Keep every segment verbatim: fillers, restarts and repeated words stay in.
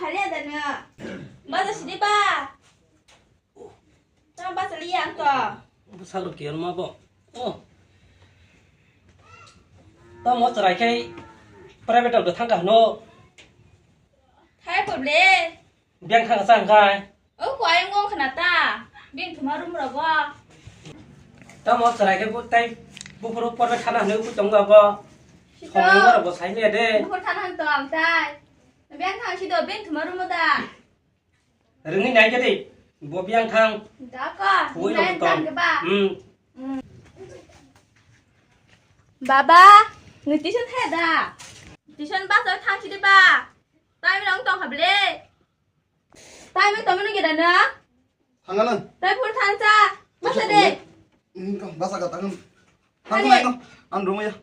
Kaliya da no. Baja sidi ba. Tamo baja liya ang to. Bwsalo kiyar ma bo. Oh. Tamo chwrai khai private rok thang ka hwno. Thai poble. Biyang thang ka chang khai. O ko ayang wng khna ta. Bing thuma room rogo. Tamo chwrai khai bo tai buphuru private thana hwno ku tong ba bo. Sito. Song rok bo sai maya de. Buphuru thana hwn to ang tai. Biyang thang sito bing thuma room da. Ringni nai khe de, bo biyang thang. Da ka, Hui nai rok tong. Tang ke ba. Hmm. Hmm. Baba, ngi tuition thaya da? Tuition bus o thang sidi ba. Time rong tong kha ble. Time tong mani geda na? Thang alang. Tai phun thang cha. Masa de. Hmm, basa ka tang. Thang Ani. Thang, thang. An rong ya.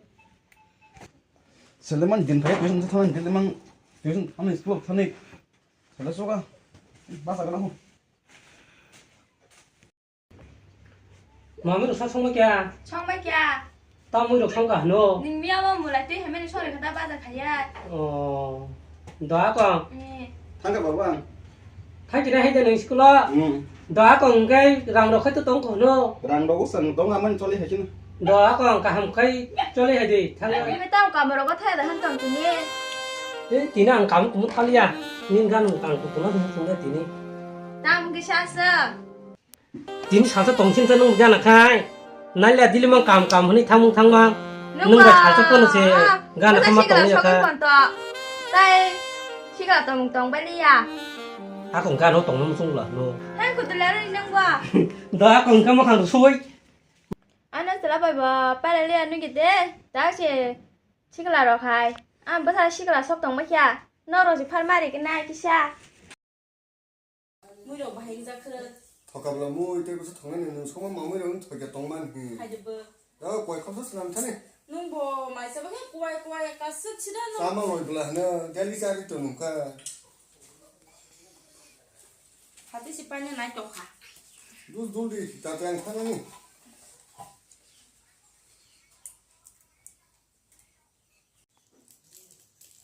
Seleman din phai tuition thang din mang tuition thang school thang. Sala soka. Basa kana ho. Mami rok sa songma kya? Songma kya? Tamui rok songka hano. Ning miya mo mulai twi hemeni sori khata baja khaya. Oh. Doa kong. Eh. Thangka babu ang. Thangki na haida nang school o. Hmm. Doa kong kai rang rok khai to tong ko hano. Rang rok usang dong aman choli hakin. Doa kong kaham khai choli hai di. Thang. Ai, ni tam kam rok thaya da han tong tini. Eh, tina ang kam kumu thalia. Ning gan ang kam kumu thalia tini. Tam kisa sa. Tini salsa tongsin sa nung gana khai. Naila dili mang kam kam hwnwi thangmung thangmang. Nung bai salsa kono se gana kama tongya kha. Tai sikla tongmung tong baliya. Akong gana tongmung sungla no. Hai kutula ri nung ba. Da akong kama khang soi. Ano sala bai ba parali anu gite. Da se sikla rok hai. Am basa sikla sok tong bakya. Norok si pharmari kena kisa. Muirok bahai wngjakha. Thokabla mui tei bwsa thongnani nwng songma mamui rok wng thokya tongman hi. Haide bo. Da koi khopsa swnam thani. Nwng bo maisa bo khe kuai kuai kasuk sida no. Chama loi bwla hwno daily chari to nungkha. Hati si paina nai tokha. Dul dul di ta tang thanani.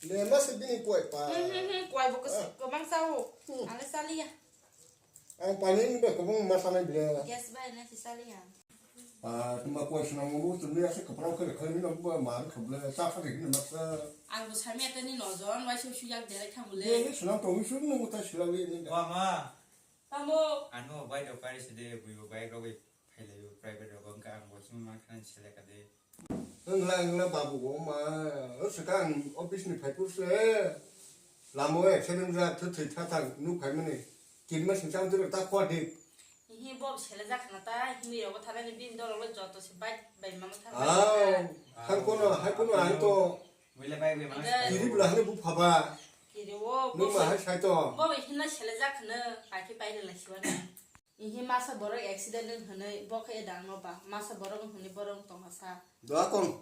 Le, ma se bini kuai pa. Hmm, hmm, hmm, kuai bo kwswk kwbang sao. Hmm. Ang le saliya. Ang pani ni ba kwbang ma sanai bile. Gas bai na si saliya. Ah, tuma kuai swnam mo tumi asa kwprang khe khe ni ba ma khe bile sa khe ni ma sa. Ang bo sami ata ni nojon wai su su yak dere kha bile. Ye swnam to su no ta sila wi ni. Wa ma. Tamo. Ano bai do kari se de bui bo bai rogwi. Phailai o private rogo wngkha ang bo chini ma khan seleka de. Wngla wngla babu bo ma, o swkang office ni phai phuru se lama o accident wngya thwi thwi tha thang nuk phai mani. Kirima singsa wngtwi rok ta khwa dik. Ihi bo sele jak khna ta himwi rogo thana ni bini dol rok le joto se bike bai mama thang. Au, hai kono hai kono ang to. Muile bike bai mama. Kiri bwla hale bu phaba. Kiri o. Nuk ma hai sai to. Bo bai himna sele jak khna pai khe pai le lai siwa na. Ihi masa borok accident wng hwnwi bo khe dang no ba, masa borok wng hwnwi borok wng tongma sa. Doa kong.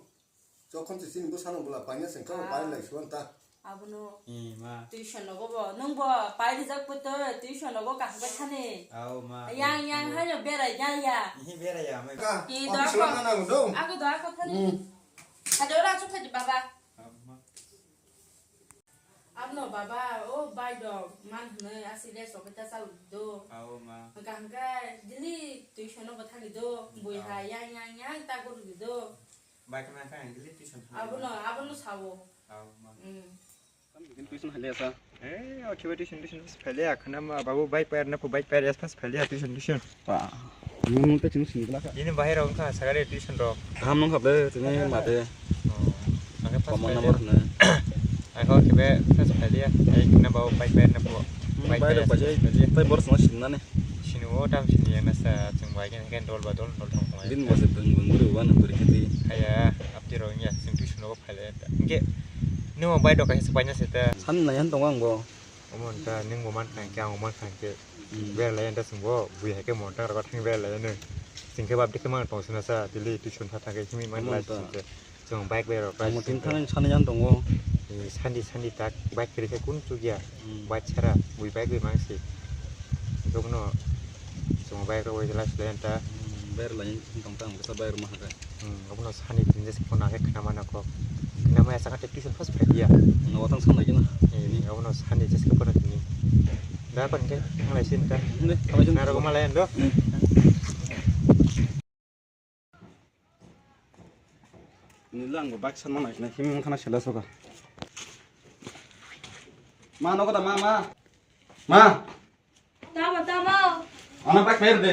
Jokhon se chini bwsano bwla paina se kabo Ah. Pai lai suan ta. Abono Eh, ma. Tuition nogo bo, nwng bo pai rijak poto tuition nogo kaham khe thani. Au, ma. Yang, yang, hayo berai ya, ya. Ihi berai ya, ma. Ka, Eh, office doa lang kong. Ana do. Ako doa kong thani. Hmm. Hado ra chu khaji baba. Au, ma. Abno baba, o bai dok, man hwnwi asile chokita chal do. Ao ma. Hwnkha hwnkhe dili tuition no bwthagwi do, bui Ao. Ha yang yang yang ta gurugwi do. Bai khna kha dili tuition thangwi Abono, ma. Abono sawo. Ao ma. Mm. Din tuition hale sa. Eh, o khibai tuition tuition phele akhna ma babu bai pair na phu bai pair as pas phele tuition tuition. Ba, nwng nwng ta chwng sini bwlakha. Ini bahai rok wngkha sagale tuition rok. Kaham nung khaple tini mate. Oh, angkhe first Common prize number ya. Hwnwi. Angkhe o khibe first prize ya. Ai khna bao bike bai na bo. Hmm, bike bai bai rok bai first prize ya. Tai bor sino sinna ne. Sini o tam sini yang nasa chwng bai gen gen dol ba dol dol thong thong. Din bo se bung bung guru wan buri khati. Aya, apti rok ya, chwng tuition rok phai le. Hingke, nung bai dok kaisa paina se ta. San nai han tong ang bo. Omo wngkha, nwng bo mankha hwnkhe, ang bo mankha hwnkhe. Hmm. Beralai da chwngbo, bui hai khe monta rok thang beralai no. Chwng khe bab de khe mang tong sina sa, tili tuition pha thang khe himwi man Omo lai wngkha. Chwng khe. Chwng bike bai rok Omo tin thang sani yan tongo. Eh, sandi, sandi tak bike kiri khe kun chukya. Hmm. Bike chara, bui bike bai mang si. Hwnkhe bono chwng bike rok bai lai lai ta. Hmm, beralai tong tang kisa bike rok ma hakai. Hmm, obono sani tin je se phone hakhe khna mana kok. Nama ya saka tuition first friend ya. Nang watang sanai kena. Eh, nang watang sanai jeska pada tini. Da kon ke, ngalai sin ta. Nde, ngalai sin. Naro ko malai ando. Ni lang bo bak san manai na him khana sela soka. Ma no ko da ma ma. Ma. Tamo, tamo. Ana bike fire de.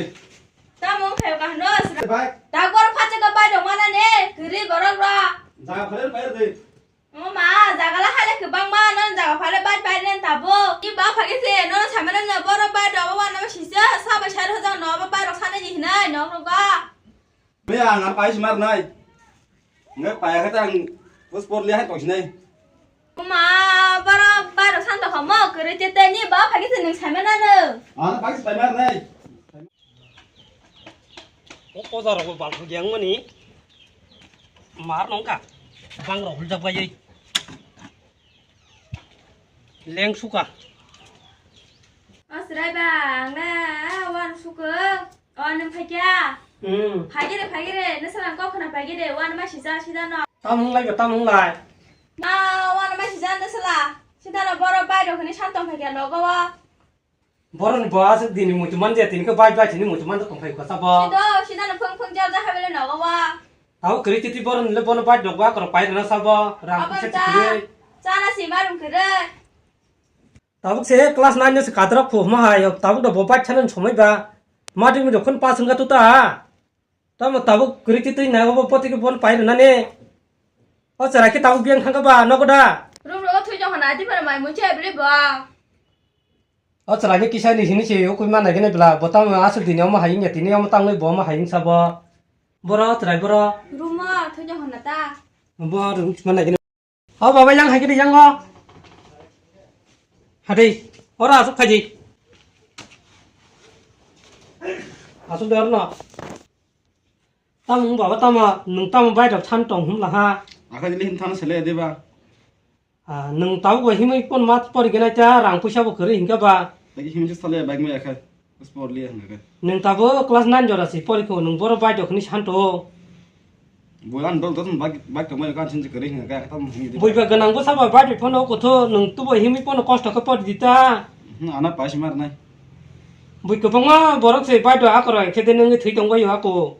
Tamo wng phaio kahno sra. Bike. Dagor phacha ka bai dong mana ne, kiri borok ra. Jaga fire fire de. O ma, jaga la hale kwbang ma, non jaga phale bai bai nen tabo. I ba phage se, non samene no borok bai dong wana ma sisa, sa bai sar hojang no ba bai rok sane ni hinai, nok rok ba. Maya ang ano paisi mar nai. Ngai paya kata ang puspor liya hai toksi nai. Uma, bara bara santo homo, kere tete ni ba phagi se nung saimana no. Ano paisi pai mar nai. O poza rok bal phugi ang mani. Mar nongka. Bang rok huljak bai. Leng suka. Asrai bang na wan suka. O, nwng phaikya? Hmm. Phaikere, phaikere, nwswlang kok khna phaikere, uanama sijak, sida no. Tamo wng lai, tamo wng lai. Ma, uanama sijak nwswla. Sida no borok bai rok hwnwi santong phaikya nogo o. Borok ni bo aswk dini muitu man jaya, tini khe bai bai tini muitu man tong phai kha sabo. Sido, sida no phung phung jor ja habele nogo o. Tamo kwrwi titi borok ni le bono bai dok ba korok pai rwna sabo. Rang kisa chikri. Chana si marum kwrwi. Tabuk se class nine no se kadra phu ma hai, tabuk da bo bike thanan somai ba. Ma ding mi dokon pass wngka tuta. Tamo tabuk kwrwi twi twi na bo poti ke bon pai rwna ne. O chwrai khe tabuk biyang thangka ba nogo da. Room rogo thwi jong hana di phano mai mui chai bli ba. O chwrai ni kisa ni hini se o kui ma nai gene bla bo tamo aswk dini omo hai wngya tini omo tangwi bo omo hai wngsa bo. Boro o chwrai boro. Room o thwi jong hana ta. Bo room ma nai gene. O baba yang hai khe yang o. Hadi, ora asuk phaidi. Asuk de orno. Tamo baba tamo, nwng tamo bai rok than tong hum laha. Akha dili him thana sele de ba. Ah, nwng tamo bo himui pon mat pori gena ta rang puisa bo kwrwi hinka ba. Lagi him je sale bike mai akha. Sport liya hwnga khe. Nwng tabuk class nine jora se porikho, nwng boro bai dok hwnwi santo. Bo ang dol dol bike, bike tongmani kan sinsi kwrwi hwnga khe, tam hwnwi di. Bui ba gwnang bwsa ba bai phano kotho, nwng tubo himwi phano kosto khe pori di ta. Hmm, ana paisi mar nai. Bui kwbangma borok se bai do akoroi khe de nwng thwi tongbai o ako.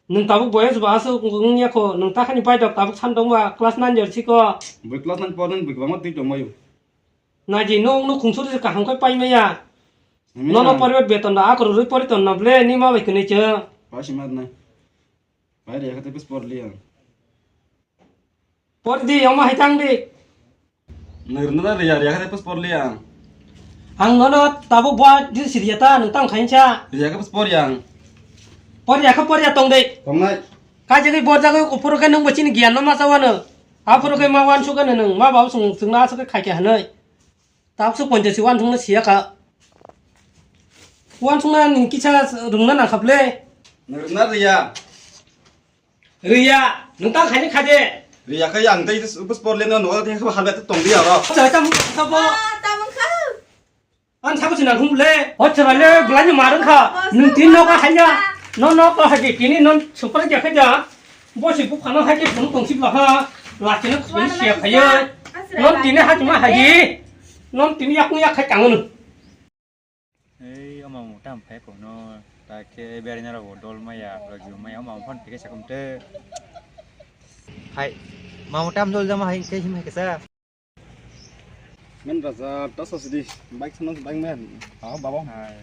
Nwng tabuk boyes ba aswk wngya kho, nwng takhani bai dok tabuk san tongba class nine jor siko. Bui class nine por nang bui kwbangma twi tongbai o. Naji no, no khungsuri se kaham khe pai maya. Nono poribat beton da akoroi pori ton na ble ni ma bai kwnwi che. Paisi mar nai. Bai re kha te pis por liya. Por di, omo hai tang di. Nirna da riya, riya kha te pis por liya. Ang nono tabuk bo di siriya ta, nwng tang khainsa. Riya kha pis por yang. Por ya kha por ya tong de. Tong nai. Ka jagwi bor jagwi kuphuru khe nwng bo chini giyan no ma chawano. Aphuru khe ma wan sugano nwng, ma bau sung sungna asuk khai khe hanoi. Tabuk se ponchash si uansukna siya kha. Uansukna ni kisa rwngna nang kha ble. Rwngna riya. Riya, nwng tang khaini kha de. Riya khe yang tei bus por leno no tei kha halbe tong riya ro. Chai tam kha bo. Ah, tam kha. An sabo sinang hum le. O chara le blai ni marang kha. Nwng tin no ka hanya. No no ka haji tini non super ja kha ja. Bo si buphano hai khe phone tong si bla ha. Lachino khani siya khayo. Non tini ha chuma haji. Non tini yak yak khai tangno. Ei, o mamu tam phai kono. Ta khe berina ro dol maya, ro ju maya, o mamu phone tike sakum te. Hai, mamu tam dol jama hai ke him hai kesa. Men raja, ta sa sidi, bike sana bike men. Ah, baba. Hai.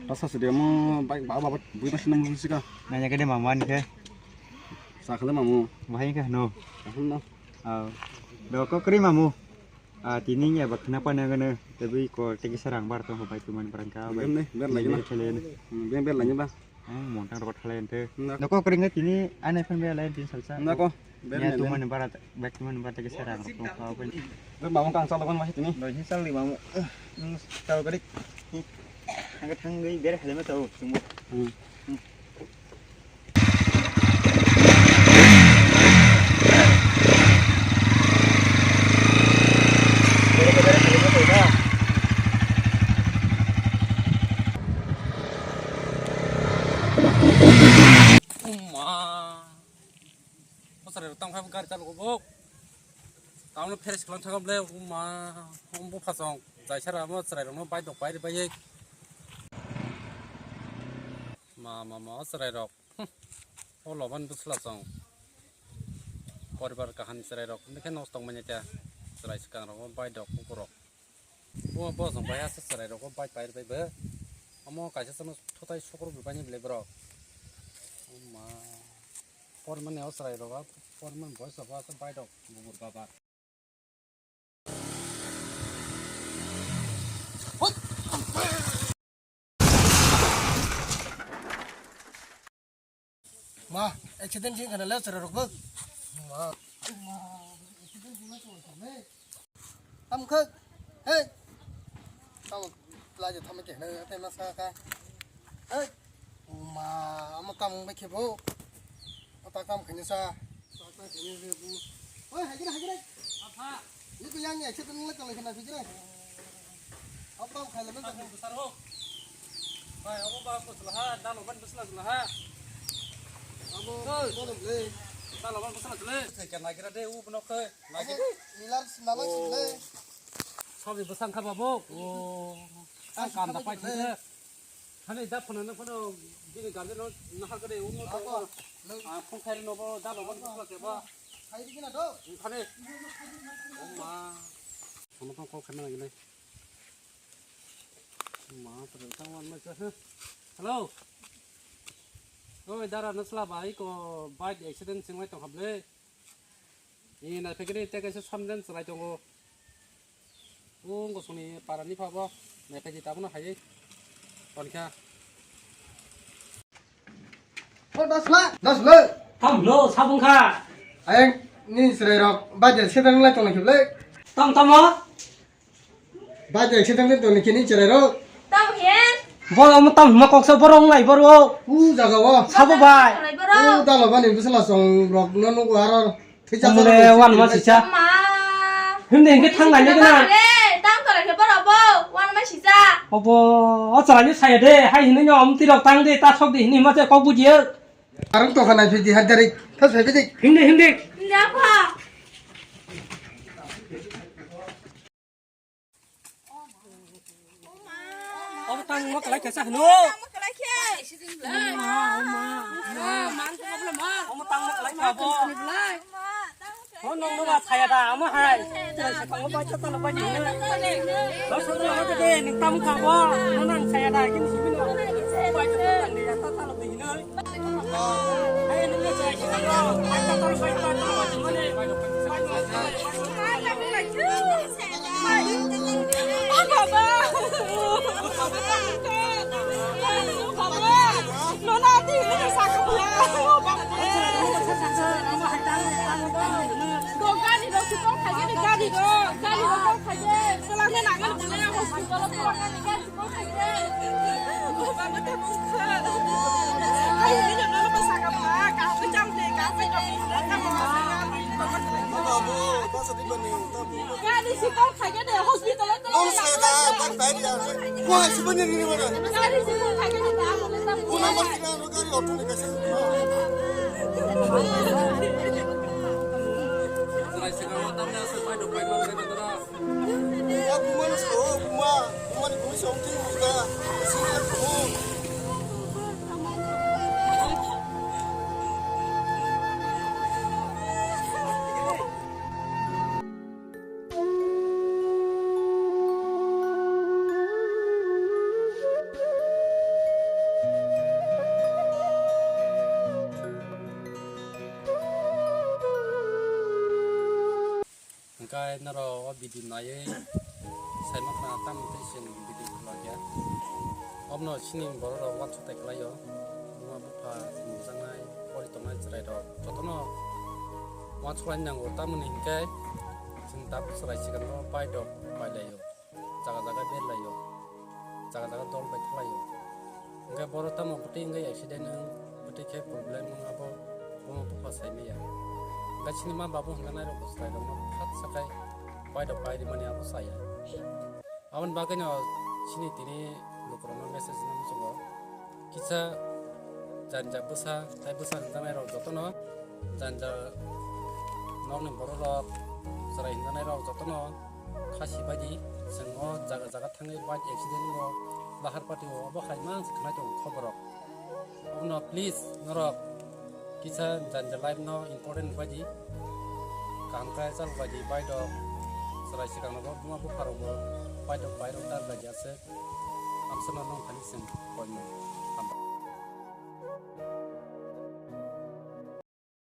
Ta sa sidi, mo bike baba, baba, bui masih nemu sika. Nanya ke de mamu an ke. Sakhle mamu. Mahai ke no. Sakhle no. Ah, do ko kri mamu. Ah, tini ya bak na pa na gana, tapi ko teki sarang bar to bike tu man barang ka. Bem ne, ber lagi na. Chalen. Hmm, bem ber lagi ba. Ah, montang rokot halayan te. Na. Noko kering tini ane phan be layan tin salsa. Nako, ber ya ne. Tu man bara, bike tu man bara teki sarang to ka pen. Ber mamu kang sal ban masih tini. Doi sal di mamu. Nung sal kari. Angkat hang doi ber halayan tau semua. Hmm. Uma. Pasal datang five gari talu kobok. Tamo fresh khlai thangam le, uma, um, bupha chwng, jaisara mo chwrai rokno bai dok bai bai. Ma, ma, ma, o chwrai rok. Hm. O loban bwsla chwng. Poribar kaham chwrai rok, hwnwi khe nosto wngmani ta. Chwrai swkang rok, bai dok, kukurok. Bo, bo chwng bai asa chwrai rok, bai pai bai bo. Amo kaisa chwngno thotai sukro bai ni bwlai borok. Uma. Pormani o chwrai rok, pormani boys rok, asa bai dok, bubur baba. Ma, accident jing kana le chara rok bak. Ma. Tam khak. Hey. Tam la je thame ke na te ma sa ka. Hey. Ma, amo kam bai khe bo. Ata kam khani sa. Ata khani se bu. Oi, hagire, hagire. Apa? Ni ko yang ya, kita nang lekal kana fikire. Apa khala men tak. Besar ho. Bai, abo ba ko selaha, dalo ban besla selaha. Abo, oi. Dalo ban besla selaha. Ke kana kira de u bno ke. Abo, milar sinalang sile. Sabi besang kha babo. Oh. Kam da pai sile. Hani da phone na phone bini garden no nahar kade umo to. Abo. Ah, phone khairi no bo da lo ban ko ke ba. Khairi kina do. Khade. Oh ma. Phone phone call khaina lagi nai. Ma to ta wan ma cha. Hello. Oi dara nasla bai ko bike accident singwai tong hable. Ni naiphai khe tei kaisa samjani chwrai tongo. O wngkha songni parani phabo naiphai di tabukno hai tonkha. O dasla, dasla. Tamlo sabungkha. Ayang ni chwrai rok bajar sedang lai tongna khiblai. Tam tamo. Bai de, se tang de, doni kini cherai ro. Tamo he? Boro mo tam huma koksa boro ngai boro. U jaga o. Sabo bai. Ngai boro. U dalo bani bwsla song rok no nugo aro. Thwi cha. Omre wan ma sisa. Ma. Himde hingke thang nai ne gana. Tamo he, tamo tole he boro bo, wan ma sisa. Obo, o chwrai ni saya de, hai hini no om tirok tang de, ta sok de hini ma se kok bujiya. Arang to khana phi di har dari. Thas phi di. Himde, himde. Himde apa? Obo tang ma kalai kasa hino. Tang ma kalai khe. Oma, oma, oma. Man ko problem ma. Omo tang ma kalai kha bo. Ho nong no ba saya da ama hai. Saya sa tang ba cha ta lo ba ni. Lo sa da lo de ni tam kha bo. Nang saya da kin si bin. Ba cha ta ni ya ta ta lo de ni. Gari si kok khaikhe de hospital o tong. Nong sai da, tak tai ya. Ko hai si bani ni mana. Gari si kok khaikhe de ta mo ta. Ko number kira no gari auto ni kaisa. Sai se ka ta na se pai do pai ma se ka. Ya buma no so, buma, buma ni bumi song ti ni da. Sini ya buma. Hingke norok o video naiwi saima khna tamo tei chwng video khlaiya. Obono chini borok rok uansuk tai khlaio. Buma bupha mujaknai, pori tongnai chwrai rok jotono uansuk laina nango, tamoni hingke chwng tabuk chwrai swkangno pai rok pai laio. Jaga jaga berlaio, jaga jaga dol bai thalaio. Hingke boro tamo bwtwi wngwi accident wng, bwtwi khe problem wng abo, bono bupha sai maya. Hingke chini ma babu hingke nairok bwsai rokno phat sakai pai rok pai rimani abo chaya. Aboni bagwino chini tini lukurokno message wngwi muchungo. Kisa janja bwsa, tai bwsa hwnjaknairok jotono janja nokni bororok chwrai hinjanai rok jotono khasi baidi chwng o jaga jaga thangwi bike accident o lahar pati o obo hai ma khnai tongo khobor rok. Abono please norok kisa janja life no important baidi kaham khe chal baidi bike rok chwrai swkang rok buma bupha rok bo bike rok bai rok dar baidi aswk amsano nong thani chwng koimung.